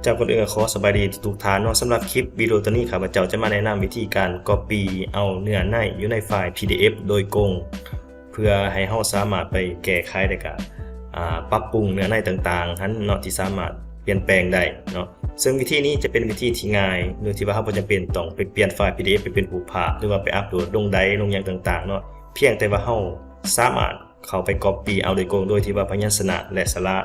ເຈົ້າ, ກ່ອນອື່ນກໍຂໍສະບາຍດີທຸກໆທ່ານເນາະ. ສຳລັບຄລິບວິດີໂອໂຕນີ້ ຂ້າພະເຈົ້າຈະມາແນະນຳວິທີການ copy ເອົາເນື້ອໃນຢູ່ໃນໄຟລ໌ PDF ໂດຍກົງ ເພື່ອໃຫ້ເຮົາສາມາດໄປແກ້ໄຂ ແລະກະ ອາ ປັບປຸງເນື້ອໃນຕ່າງໆຫັ້ນເນາະ ທີ່ສາມາດປ່ຽນແປງໄດ້ເນາະ. ເຊິ່ງວິທີນີ້ຈະເປັນວິທີທີ່ງ່າຍ ໂດຍທີ່ວ່າເຮົາບໍ່ຈຳເປັນຕ້ອງໄປປ່ຽນໄຟລ໌ PDF ໄປເປັນຮູບພາບ ຫຼືວ່າໄປອັບໂຫຼດລົງໄດຣ໌ ລົງຫຍັງຕ່າງໆເນາະ. ພຽງແຕ່ວ່າເຮົາສາມາດເຂົ້າໄປ copy ເອົາໂດຍກົງ ໂດຍທີ່ວ່າພະຍັນຊະນະ ແລະ ສະຫຼະ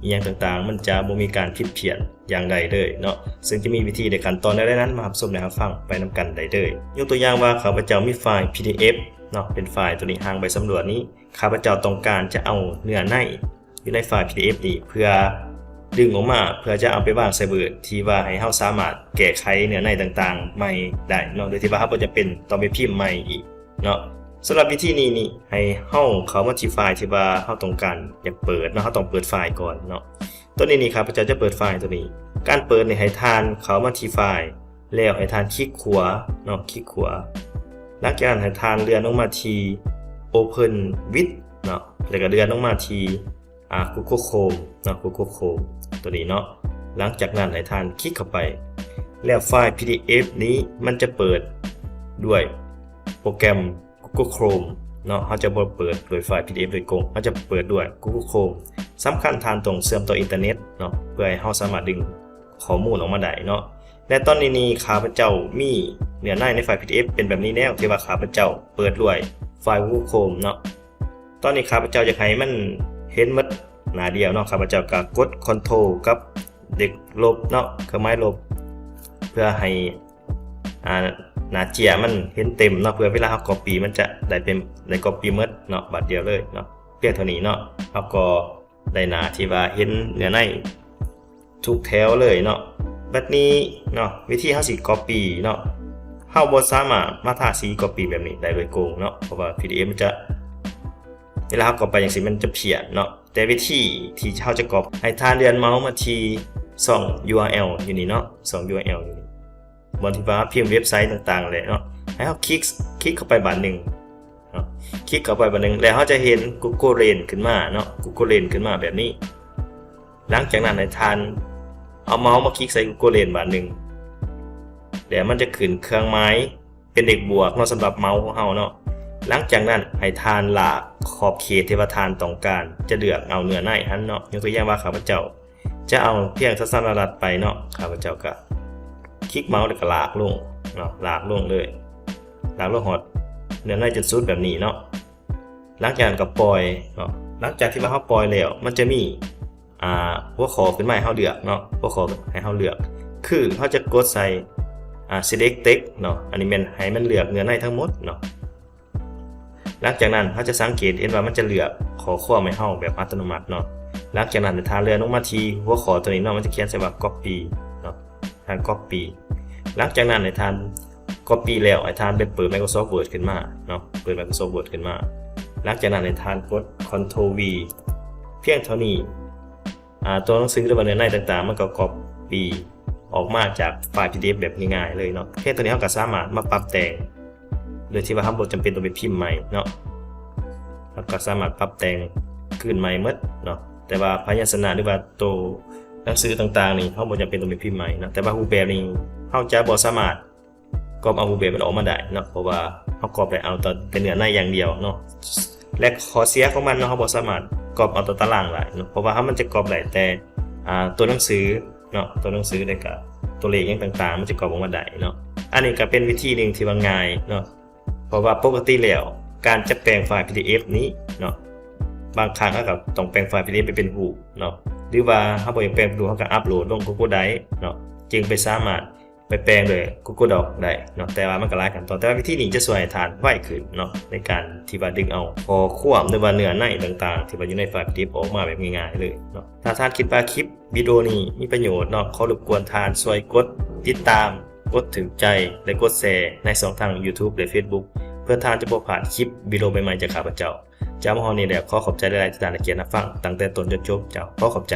ອີ່ຫຍັງຕ່າງໆ ມັນຈະບໍ່ມີການຜິດພຽນຢ່າງໃດເລີຍເນາະ. ເຊິ່ງຈະມີວິທີ ແລະ ຂັ້ນຕອນໃດໆນັ້ນ ມາຮັບຊົມ ແລະ ຮັບຟັງໄປນຳກັນໄດ້ເລີຍ. ຍົກຕົວຢ່າງວ່າ ຂ້າພະເຈົ້າມີໄຟລ໌ PDF ເນາະ, ເປັນໄຟລ໌ໂຕນີ້ ຮ່າງໃບສຳຫຼວດນີ້. ຂ້າພະເຈົ້າຕ້ອງການຈະເອົາເນື້ອໃນຢູ່ໃນໄຟລ໌ PDF ນີ້ ເພື່ອດຶງອອກມາ ເພື່ອຈະເອົາໄປວາງໃສ່ Word ທີ່ວ່າໃຫ້ເຮົາສາມາດແກ້ໄຂເນື້ອໃນຕ່າງໆໃໝ່ໄດ້ເນາະ, ໂດຍທີ່ວ່າເຮົາບໍ່ຈຳເປັນຕ້ອງໄປພິມໃໝ່ອີກເນາະ. ສຳລັບວິທີນີ້ນີ້ ໃຫ້ເຮົາເຂົ້າມາທີ່ໄຟລ໌ທີ່ວ່າເຮົາຕ້ອງການຢາກເປີດເນາະ, ເຮົາຕ້ອງເປີດໄຟລ໌ກ່ອນເນາະ. ຕົວນີ້ນີ້ ຂ້າພະເຈົ້າຈະເປີດໄຟລ໌ຕົວນີ້. ການເປີດນີ້ ໃຫ້ທ່ານເຂົ້າມາທີ່ໄຟລ໌ ແລ້ວໃຫ້ທ່ານຄລິກຂວາເນາະ, ຄລິກຂວາ. ຫຼັງຈາກນັ້ນໃຫ້ທ່ານເລື່ອນລົງມາທີ່ Open with ເນາະ, ແລ້ວກໍເລື່ອນລົງມາທີ່ ອາ Google Chrome ເນາະ, Google Chrome ຕົວນີ້ເນາະ. ຫຼັງຈາກນັ້ນໃຫ້ທ່ານຄລິກເຂົ້າໄປ ແລ້ວໄຟລ໌ PDF ນີ້ມັນຈະເປີດດ້ວຍໂປຣແກຣມ Google Chrome ເນາະ, ເຮົາຈະບໍ່ເປີດໂດຍໄຟລ໌ PDF ໂດຍກົງ, ເຮົາຈະເປີດດ້ວຍ Google Chrome. ສຳຄັນທ່ານຕ້ອງເຊື່ອມຕໍ່ອິນເຕີເນັດເນາະ ເພື່ອໃຫ້ເຮົາສາມາດດຶງຂໍ້ມູນອອກມາໄດ້ເນາະ. ແລະ ຕອນນີ້ນີ້ ຂ້າພະເຈົ້າມີເນື້ອໃນໃນໄຟລ໌ PDF ເປັນແບບນີ້ແລ້ວ ທີ່ວ່າຂ້າພະເຈົ້າເປີດດ້ວຍໄຟລ໌ Google Chrome ເນາະ. ຕອນນີ້ຂ້າພະເຈົ້າຢາກໃຫ້ມັນເຫັນໝົດໜ້າດຽວເນາະ, ຂ້າພະເຈົ້າກໍກົດ Ctrl ກັບເລກລົບເນາະ, ເຄື່ອງໝາຍລົບ ເພື່ອໃຫ້ ອາ ໜ້າເຈ້ຍມັນເຫັນເຕັມເນາະ, ເພື່ອເວລາເຮົາ copy ມັນຈະໄດ້ເປັນ ໄດ້ copy ໝົດເນາະ ບາດດຽວເລີຍເນາະ. ພຽງເທົ່ານີ້ເນາະ ເຮົາກໍໄດ້ໜ້າທີ່ວ່າເຫັນເນື້ອໃນທຸກແຖວເລີຍເນາະ. ບັດນີ້ເນາະ ວິທີເຮົາຊິ copy ເນາະ, ເຮົາບໍ່ສາມາດມາທາສີ copy ແບບນີ້ໄດ້ໂດຍກົງເນາະ, ເພາະວ່າ PDF ມັນຈະ ເວລາເຮົາ copy ຈັ່ງຊີ້ ມັນຈະພຽນເນາະ. ແຕ່ວິທີທີ່ເຮົາຈະ copy ໃຫ້ທ່ານເລື່ອນເມົາສ໌ມາທີ່ຊ່ອງ URL ຢູ່ນີ້ເນາະ, ຊ່ອງ URL ຢູ່ນີ້ ບ່ອນທີ່ວ່າພິມເວັບໄຊຕ່າງໆແຫຼະເນາະ. ໃຫ້ເຮົາຄລິກ ຄລິກເຂົ້າໄປບາດໜຶ່ງເນາະ, ຄລິກເຂົ້າໄປບາດໜຶ່ງ ແລ້ວເຮົາຈະເຫັນ Google Lens ຂຶ້ນມາເນາະ, Google Lens ຂຶ້ນມາແບບນີ້. ຫຼັງຈາກນັ້ນໃຫ້ທ່ານເອົາເມົາສ໌ມາຄລິກໃສ່ Google Lens ບາດໜຶ່ງ ແລ້ວມັນຈະຂຶ້ນເຄື່ອງໝາຍ ເປັນເລກບວກເນາະ ສຳລັບເມົາສ໌ຂອງເຮົາເນາະ. ຫຼັງຈາກນັ້ນໃຫ້ທ່ານລາກຂອບເຂດທີ່ວ່າທ່ານຕ້ອງການຈະເລືອກເອົາເນື້ອໃນຫັ້ນເນາະ. ຍົກຕົວຢ່າງວ່າ ຂ້າພະເຈົ້າຈະເອົາພຽງສາສະນະລັດໄປເນາະ, ຂ້າພະເຈົ້າກໍຄລິກເມົາສ໌ແລ້ວກໍລາກລົງເນາະ, ລາກລົງເລີຍ, ລາກລົງຮອດເນື້ອໃນຈົນສຸດແບບນີ້ເນາະ. ຫຼັງຈາກນັ້ນກໍປ່ອຍເນາະ. ຫຼັງຈາກທີ່ວ່າເຮົາປ່ອຍແລ້ວ ມັນຈະມີ ອ່າ ຫົວຂໍ້ຂຶ້ນມາໃຫ້ເຮົາເລືອກເນາະ, ຫົວຂໍ້ໃຫ້ເຮົາເລືອກ ຄືເຮົາຈະກົດໃສ່ ອ່າ select text ເນາະ, ອັນນີ້ແມ່ນໃຫ້ມັນເລືອກເນື້ອໃນທັງໝົດເນາະ. ຫຼັງຈາກນັ້ນເຮົາຈະສັງເກດເຫັນວ່າມັນຈະເລືອກຂໍ້ຄວາມໃຫ້ເຮົາແບບອັດຕະໂນມັດເນາະ. ຫຼັງຈາກນັ້ນໃຫ້ທ່ານເລື່ອນລົງມາທີ່ຫົວຂໍ້ຕົວນີ້ເນາະ, ມັນຈະຂຽນໃສ່ວ່າ copy ເນາະ, ທ່ານ copy. ຫຼັງຈາກນັ້ນໃຫ້ທ່ານ copy ແລ້ວ ໃຫ້ທ່ານໄປເປີດ Microsoft Word ຂຶ້ນມາເນາະ, ເປີດ Microsoft Word ຂຶ້ນມາ. ຫຼັງຈາກນັ້ນໃຫ້ທ່ານກົດ Ctrl V ພຽງເທົ່ານີ້ ອາ ຕົວໜັງສື ຫຼືວ່າເນື້ອໃນຕ່າງໆ ມັນກໍ copy ອອກມາຈາກໄຟລ໌ PDF ແບບງ່າຍໆເລີຍເນາະ. ພຽງເທົ່ານີ້ເຮົາກໍສາມາດມາປັບແຕ່ງ ໂດຍທີ່ວ່າເຮົາບໍ່ຈຳເປັນຕ້ອງໄປພິມໃໝ່ເນາະ, ເຮົາກໍສາມາດປັບແຕ່ງຄືນໃໝ່ໝົດເນາະ. ແຕ່ວ່າພະຍັນຊະນະ ຫຼືວ່າໂຕໜັງສືຕ່າງໆນີ້ ເຮົາບໍ່ຈຳເປັນຕ້ອງໄປພິມໃໝ່ເນາະ, ແຕ່ວ່າຮູບແບບນີ້ເຮົາຈະບໍ່ສາມາດ ກອບເອົາຮູບແບບມັນອອກມາໄດ້ເນາະ, ເພາະວ່າເຮົາກອບໄດ້ເອົາແຕ່ເນື້ອໃນຢ່າງດຽວເນາະ. ແລະ ຂໍ້ເສຍຂອງມັນເນາະ, ເຮົາບໍ່ສາມາດກອບເອົາແຕ່ຕາລາງໄດ້ເນາະ, ເພາະວ່າເຮົາ ມັນຈະກອບໄດ້ແຕ່ ອ່າ ຕົວໜັງສືເນາະ, ຕົວໜັງສື ແລ້ວກະຕົວເລກຫຍັງຕ່າງໆ ມັນຈະກອບອອກມາໄດ້ເນາະ. ອັນນີ້ກະເປັນວິທີໜຶ່ງທີ່ວ່າງ່າຍເນາະ, ເພາະວ່າປົກກະຕິແລ້ວການຈັດແປງໄຟລ໌ PDF ນີ້ເນາະ ບາງຄັ້ງເຮົາກໍຕ້ອງແປງໄຟລ໌ PDF ໄປເປັນຮູບເນາະ, ຫຼືວ່າເຮົາບໍ່ຢາກແປງເປັນຮູບ ເຮົາກໍອັບໂຫຼດລົງ Google Drive ເນາະ, ຈຶ່ງໄປສາມາດ ໄປແປງໂດຍ Google Doc ໄດ້ເນາະ, ແຕ່ວ່າມັນກໍຫຼາຍຂັ້ນຕອນ. ແຕ່ວ່າວິທີນີ້ຈະຊ່ວຍໃຫ້ທ່ານໄວຂຶ້ນເນາະ ໃນການທີ່ວ່າດຶງເອົາຂໍ້ຄວາມ ຫຼືວ່າເນື້ອໃນຕ່າງໆ ທີ່ວ່າຢູ່ໃນໄຟລ໌ PDF ອອກມາແບບງ່າຍໆເລີຍເນາະ. ຖ້າທ່ານຄິດວ່າຄລິບວິດີໂອນີ້ມີປະໂຫຍດເນາະ, ຂໍລົບກວນທ່ານຊ່ວຍກົດຕິດຕາມ, ກົດຖືກໃຈ ແລະ ກົດແຊໃນຊ່ອງທາງ YouTube ແລະ Facebook ເພື່ອທ່ານຈະບໍ່ພາດຄລິບວິດີໂອໃໝ່ໆຈາກຂ້າພະເຈົ້າ. ຈາກໝົດນີ້ແລ້ວ ຂໍຂອບໃຈຫຼາຍໆທີ່ທ່ານໃຫ້ກຽດຮັບຟັງຕັ້ງແຕ່ຕົ້ນຈົນຈົບ. ເຈົ້າ, ຂໍຂອບໃຈ.